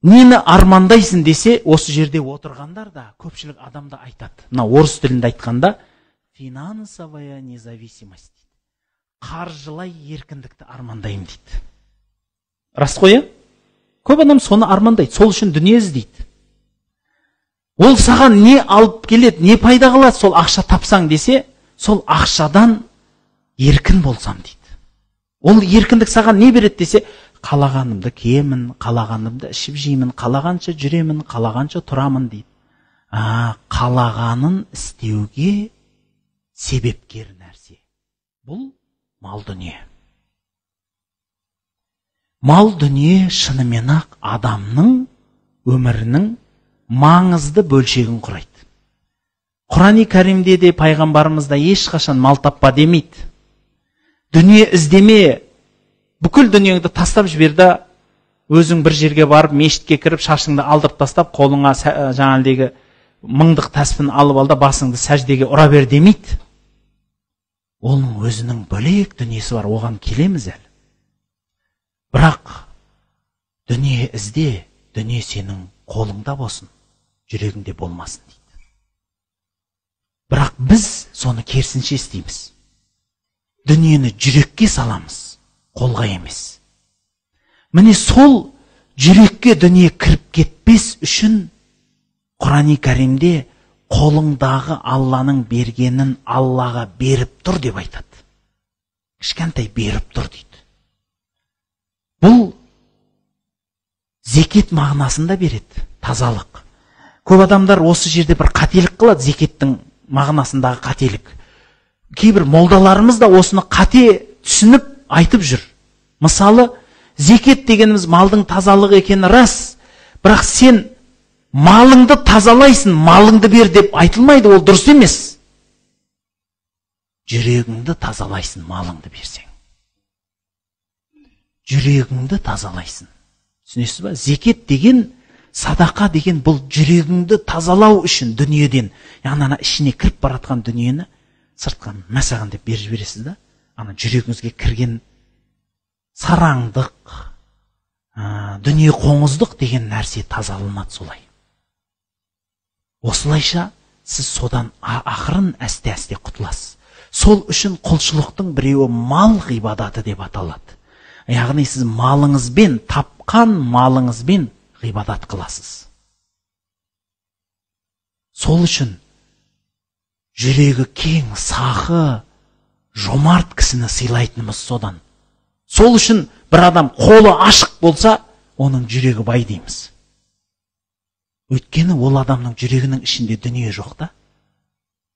Нені армандайсың десе, осы жерде отырғандар да, көпшілік адам да айтады. Мына орыс тілінде айтқанда, финансовая независимость дейді. Қаржылай еркіндікті армандаймын дейді. Рас қой, иә? Көп адам соны армандайды, сол үшін дүние іздейді. Ол саған не алып келеді, не пайда қылады, сол ақша тапсаң десе, сол ақшадан еркін болсам дейді. Ол еркіндік саған не береді десе, қалағанымды киемін, қалағанымды ішіп жеймін, қалағанша жүремін, қалағанша тұрамын дейді. Қалағанын істеуге себепкер нәрсе. Бұл мал дүние. Мал дүние шынымен-ақ адамның өмірінің маңызды бөлшегін құрайды. Құрани Кәрімде де пайғамбарымыз да ешқашан мал таппа демейді. Дүние іздеме, бүкіл дүниеңді тастап жібер да, өзің бір жерге барып, мешітке кіріп, шашыңды алдырып тастап, қолыңа жаңағыдегі мыңдық тәспіні алып ал да, басыңды сәждеге ұра бер демейді. Оның өзінің бөлек дүниесі бар, оған келеміз әлі. Бірақ дүние ізде, дүние сенің қолыңда болсын, жүрегіңде болмасын дейді. Бірақ біз соны керісінше істейміз. Дүниені жүрекке саламыз, қолға емес. Міне сол жүрекке дүние кіріп кетпес үшін Құрани Кәрімде қолыңдағы Алланың бергенін Аллаға беріп тұр деп айтады. Кішкентай беріп тұр дейді. Бұл зекет мағынасында береді, тазалық. Көп адамдар осы жерде бір қателік қылады, зекеттің мағынасындағы қателік. Кейбір молдаларымыз да осыны қате түсініп айтып жүр. Мысалы, зекет дегеніміз малдың тазалығы екені рас, бірақ сен малыңды тазалайсың, малыңды бер деп айтылмайды, ол дұрыс емес. Жүрегіңді тазалайсың, малыңды берсең. Жүрегіңді тазалайсың. Түсінесіз ба? Зекет деген, садақа деген бұл жүрегіңді тазалау үшін дүниеден, яғни ана ішіне кіріп баратқан дүниені сыртқа мә саған деп беріп жібересіз да, ана жүрегіңізге кірген сараңдық, дүние қоңыздық деген нәрсе тазаланады солай. Осылайша сіз содан ақырын әсте-әсте құтыласыз. Сол үшін құлшылықтың біреуі мал ғибадаты деп аталады. Яғни сіз малыңызбен, тапқан малыңызбен ғибадат қыласыз. Сол үшін жүрегі кең, сақы, жомарт кісіні сыйлайтынымыз содан. Сол үшін бір адам қолы ашық болса, оның жүрегі бай дейміз. Өйткені ол адамның жүрегінің ішінде дүние жоқ та.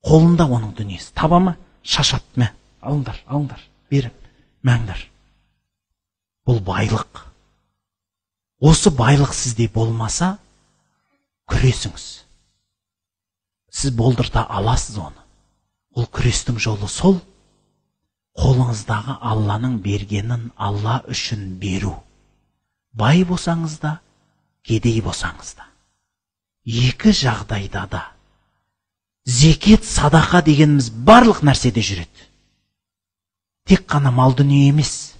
Қолында оның дүниесі. Таба ма? Шашады. Мә, алыңдар, алыңдар, беріп, мәңдер. Бұл байлық. Осы байлық сізде болмаса, күресіңіз. Сіз болдырта аласыз оны. Ол күрестің жолы сол, қолыңыздағы Алланың бергенін Алла үшін беру. Бай болсаңыз да, кедей болсаңыз да. Екі жағдайда да зекет, садақа дегеніміз барлық нәрседе жүреді. Тек қана мал дүние емес.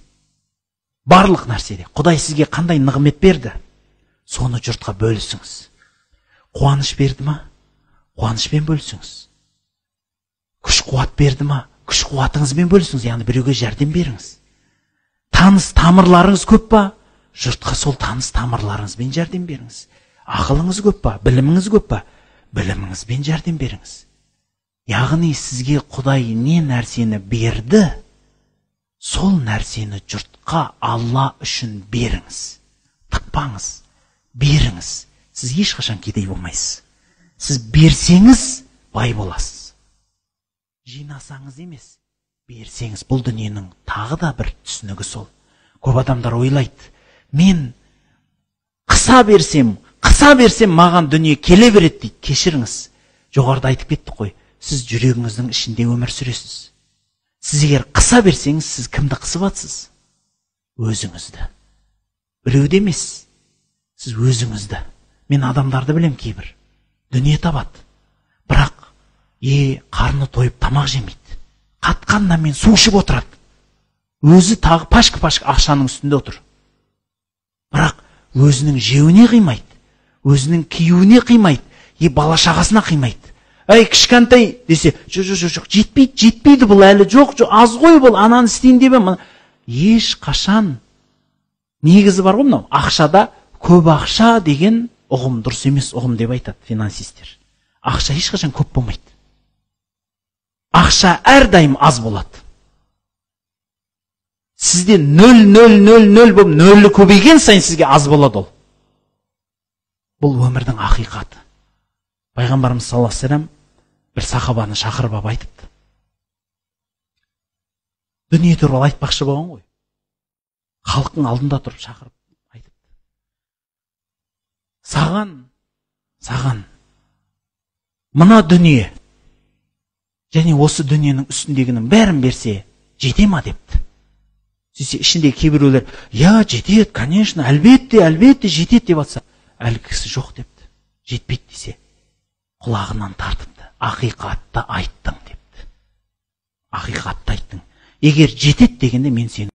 Барлық нәрседе. Құдай сізге қандай нығмет берді, соны жұртқа бөлісіңіз. Қуаныш берді ма? Қуанышпен бөлісіңіз. Күш қуат берді ма? Күш қуатыңызбен бөлісіңіз, яғни біреуге жәрдем беріңіз. Таныс тамырларыңыз көп па? Жұртқа сол таныс тамырларыңызбен жәрдем беріңіз. Ақылыңыз көп па? Біліміңіз көп па? Біліміңізбен жәрдем беріңіз. Яғни сізге Құдай не нәрсені берді, сол нәрсені жұртқа Алла үшін беріңіз. Тықпаңыз, беріңіз. Сіз ешқашан кедей болмайсыз. Сіз берсеңіз, бай боласыз. Жинасаңыз емес, берсеңіз. Бұл дүниенің тағы да бір түсінігі сол. Көп адамдар ойлайды, мен қыса берсем, қыса берсем маған дүние келе береді дейді. Кешіріңіз, жоғарыда айтып кеттік қой, сіз жүрегіңіздің ішінде өмір сүресіз. Сіз егер қыса берсеңіз, сіз кімді қысып атсыз? Өзіңізді. Біреуді емес, сіз өзіңізді. Мен адамдарды білем кейбір. Дүние табады. Бірақ қарны тойып тамақ жемейді. Қатқан нанмен су ішіп отырады. Өзі тағы пашка-пашка ақшаның үстінде отыр. Бірақ Өзінің жеуіне қимайды, өзінің киюіне қимайды, бала шағасына қимайды. Әй, кішкентай десе, жоқ, жоқ, жоқ, жетпейді, жетпейді бұл әлі, жоқ, жоқ, аз ғой бұл, ананы істейін деп едім. Ешқашан негізі бар ғой мынау, ақшада көп ақша деген ұғым дұрыс емес ұғым деп айтады финансистер. Ақша ешқашан көп болмайды. Ақша әрдайым аз болады. Сізде 0,000 болып нөлі көбейген сайын сізге аз болады ол. Бұл өмірдің ақиқаты. Пайғамбарымыз саллаллаху алейхи вассалам бір сахабаны шақырып алып айтыпты. Дүние туралы айтпақшы болған ғой. Халықтың алдында тұрып шақырып айтыпты. Саған мына дүние және осы дүниенің үстіндегінің бәрін берсе, жете ма депті. Сөйтсе ішіндегі кейбіреулер, я, жетеді, конечно, әлбетте, әлбетте жетеді деп атса, әлгі кісі жоқ депті. Жетпейді десе, құлағынан тартыпты. Ақиқатты айттың депті. Ақиқатты айттың. Егер жетеді дегенде мен сені